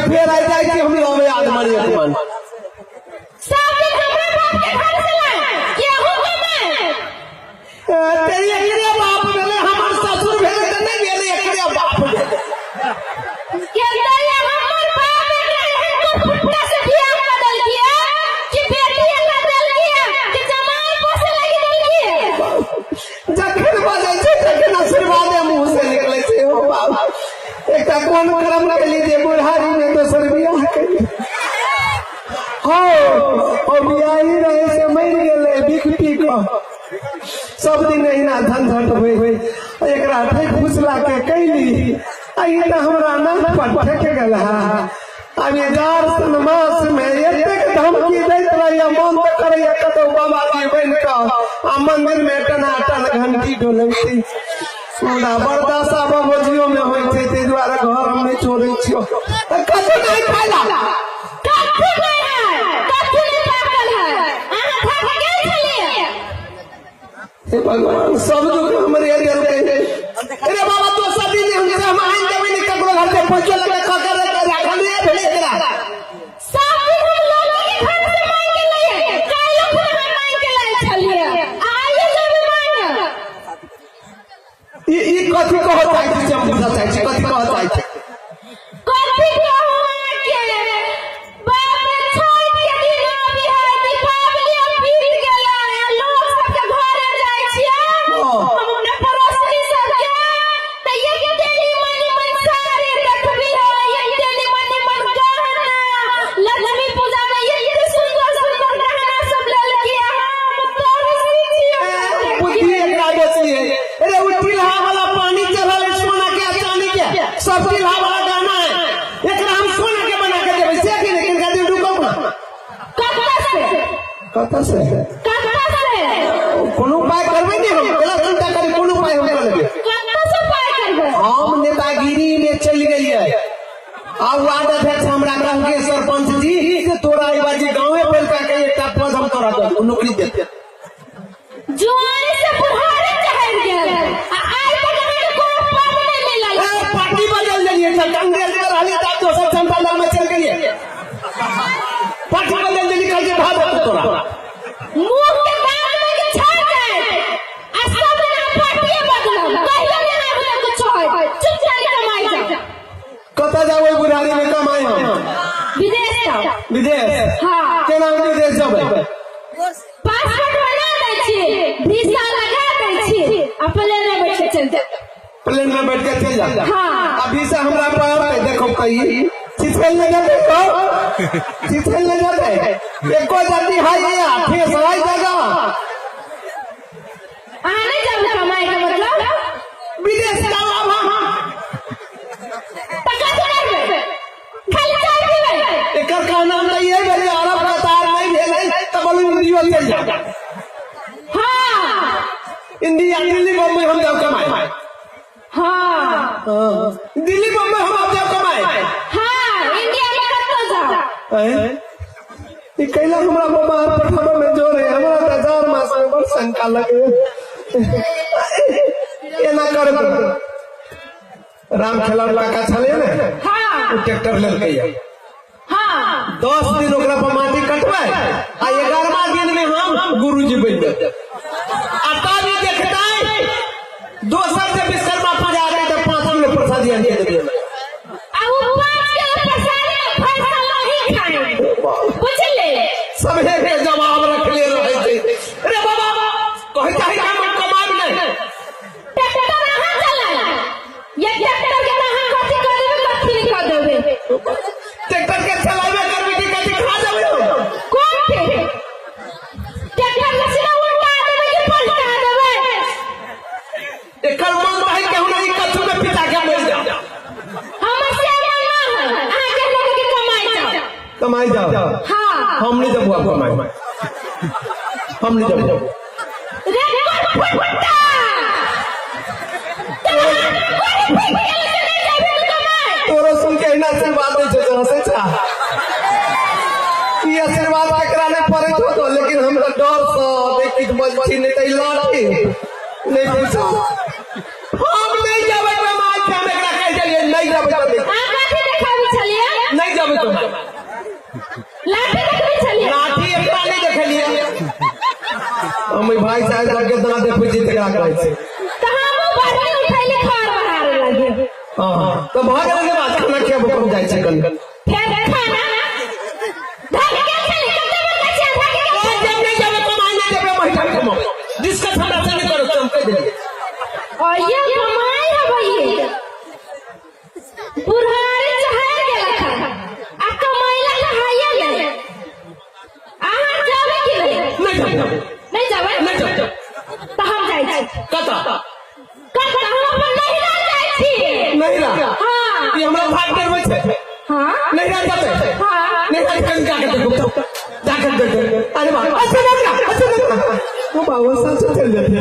फेर आइ जाइ छी हम लबै आदमन एक मन। सब दिन हमरा बाप के घर से लाए केहू कमाए। तेरी एकरे बाप भेलै, हमर ससुर भेलै तऽ नहि भेलै, एकरे बाप भेलै। के दैया हमर बाप एकरा एहन कुत्ता से बियाह कर देलकिए कि बेटी एकरा देलकिए कि जमाई पोसे लगी देलकिए। जखन बजै छै तखन आशीर्वादे मुँह से निकलै छै। हो बाप, एकटा कोन कर्म केली जे बुढ़ारी में दोसर बियाह केली। हौ, ओ बियाही रहे से मरि गेलै बिख पी कऽ। सब दिन अहिना झंझट होइ, एकरा ठकि फुसला के कैली, आ ई तऽ हमरा नाक पर ठकि गेल है। आब ई जाड़ सन मास में एतेक धमकी दैत रहैया, मन तऽ करैया कतौ बाबाजी बनि कऽ आ मंदिर में टनाटन घंटी डोलैती। मुदा बर्दाश्त बाबूजियो में होइ छै, ताहि दुआरे घर हम नहि छोड़ै छियौ। कतौ नहि खाइला। कथू नहीं है, कथू नहीं पाकल है। अहाँ थक गेल छलियै। हे भगवान, सब दुख हमरे देलकै। अरे बाबा, दोसर दिन हम आनि देबै ने ककरो घर से पैसो लगे कऽ के राखल नहि भेलै एकरा। सब दिन हम लोग के घर से मांग के लइए, काल्हि खुद हम मांग के लायल छलियै, आइयो जेबै मांगे। ई कथी कहऽ चाहै छी से हम बुझऽ चाहै छी, कथी कहऽ चाहै छी? कथी कहू अहाँके? बाप रे, छठि के दिन आबी है, दीपावली अब बीत गेलै, लोग सबके घरे जाइ छियै, हम अपना पड़ोसी सबके तऽ एते निमन निमन साड़ी देखबी है, एते निमन निमन गहना, लक्ष्मी पूजा में एते सुन्दर सुन्दर गहना सब लेलकै। हम तरसी छियै। बुद्धि एकरा बेसी है। अरे ओ टिल्हा वाला पानी चढ़ल है सोना के आ चांदी के, सब टिल्हा वाला गहना है, एकरा हम सोना के बना के देबै से कि नहि? किनका दिन रुकब ना। कतऽ से? कतऽ से? कतऽ से? कोनो उपाय करबै ने हम, केना चिंता करी, कोनो उपाय हम कऽ लेबै। कतऽ से उपाय करबै? हम नेतागिरी में चलि गेलियै आ वार्ड अध्यक्ष हमरा कहलकै सरपंच जी से तोरा एहि बाजी गाँवे बैठा के एकटा पद हम तोरा दऽ देबौ, नौकरी देते। जुआनी से बुढ़ारी चढ़ि गेल आ आइ तक अहाँके कोनो पद नहि मिलल। पार्टी बदल देलियै, तऽ कांग्रेस में रहलियै तऽ दोसर जनता दल में चलि गेलियै, पार्टी बदल देलियै, कहलकै भाग तोरा। मुँह के दाँत में के छाड़ जाए आ सब दिन अहाँ पार्टिए बदलब, कहियो नहि अहाँ कुछो होय, चुपचाप कमाइ जाउ। कतऽ जाउ ओहि बुढ़ारी में कमाइ हम? विदेश जाउ। विदेश? हाँ। केना हम विदेश जेबै? पासपोर्ट बना दै छी, वीसा लगा दै छी आ प्लेन में बैठ के चलि जाउ। प्लेन में बैठ के चलि जाउ? हाँ। आ वीसा हमरा पर देखो कही छिछल नहि जेतै, तो छिछल नहि जेतै, एको जाति हाई या ठेस हाई जगह। अहाँ नहि जाउ कमाइ के मतलब? विदेश जाउ अब हम। तऽ कथी करबै? खाली चाय पीबै? एकर कहना तऽ इहे भेलै, अरब कतार नहि भेलै तऽ बोलू इंडियो चलि जाउ। हाँ। इंडिया दिल्ली बम्बई हम जाउ कमाइ। हाँ। दिल्ली बम्बई हम आब जाउ कमाइ। हाँ, इंडिया में कतऽ जाउ? ई कैला हमरा बाहर पठाबऽ में जोर है, हमरा तऽ 4 मास में बड़ शंका लगे। एना कर, राम खेलौना काका छलै ने, हाँ। ओ ट्रैक्टर लेलकै। हाँ। 10 दिन ओकरा पर माटी कटबै आ 11वां दिन में हम गुरुजी बनि जेबै। आ तब ई देखतै दोसर से विश्वकर्मा पूजा आते तऽ 5 किलो प्रसादी आनि के देबै। आ ओ 5 किलो प्रसादी में फैसला नहीं खाए, बुझले? सबे के जवाब रखले रहै छै। अरे बाबा, कहै चाही हम कमाब नहि। ट्रैक्टर अहाँ चलाए या ट्रैक्टर के अहाँ कथी कऽ देबै, कथी नहि कऽ देबै? ट्रैक्टर के चलाबे करबै कि कथी खा जेबै? कोन के ट्रैक्टर के सीधा उल्टा देबै कि पलटा देबै? एकर मन रहे केहू नहीं कछु में पिता के मरि जाओ। हमर से मन ना है, अहाँ के लोग के कमाई जाओ। कमाई जाओ? हाँ। हम नहीं जब कमाई, हम नहीं जब। रे फुट्टा, तोरो सुन के अहिना आशीर्वाद दै छै, हंसै छा। ई आशीर्वाद केकरा नहि पड़ैत होतो, लेकिन हमरा डर सँ नहि किछु बजै छी, नहि तऽ ई लाठी नहि पूछो। हम नहि जेबै कमाइ, हम एकरा कहि देलियै नहि जेबै। अहाँ कथी देखाबै छलियै? नहि जेबै। देबै तोरा। लाठी देखने छलियै? लाठी एकटा नहि देखलियै हम। भाई साहब लगे तना देखै छी तकरा कहै छै। तऽ हमहूँ बर्नी उठैली खर बहारे लगे। हँ, तऽ भऽ गेलै जे बात, खाना खियाबो कम जाइ छै कनि। फेर खाना धके के खेली, कते बेर कहै छियै धके के। ओ जब नहि जेबै कमाइ, नहि जेबै महिला कमाउ, डिस्कस हमरा से नहि करो, हम कहि देलियै। और ये कमाई है भैये, बुढ़ारी चढ़ गेलक आ कमैला तऽ हैये नहि। अहाँ जेबै कि नहि? नहि जाबै। नहि जेबै? नहि जाबै। तऽ हम जाइ छी। कतऽ? कतऽ, हम अपन नैहरा जाइ छी। नैहरा? हाँ। ई हमरा भाग डरबै छै? हाँ। नैहरा जेबै? हाँ। नैहरा कनि जाके देखो, जाके देखो। अरे बाप, अच्छा ना, अच्छा ना, ओ बाबा, सच चल जाते।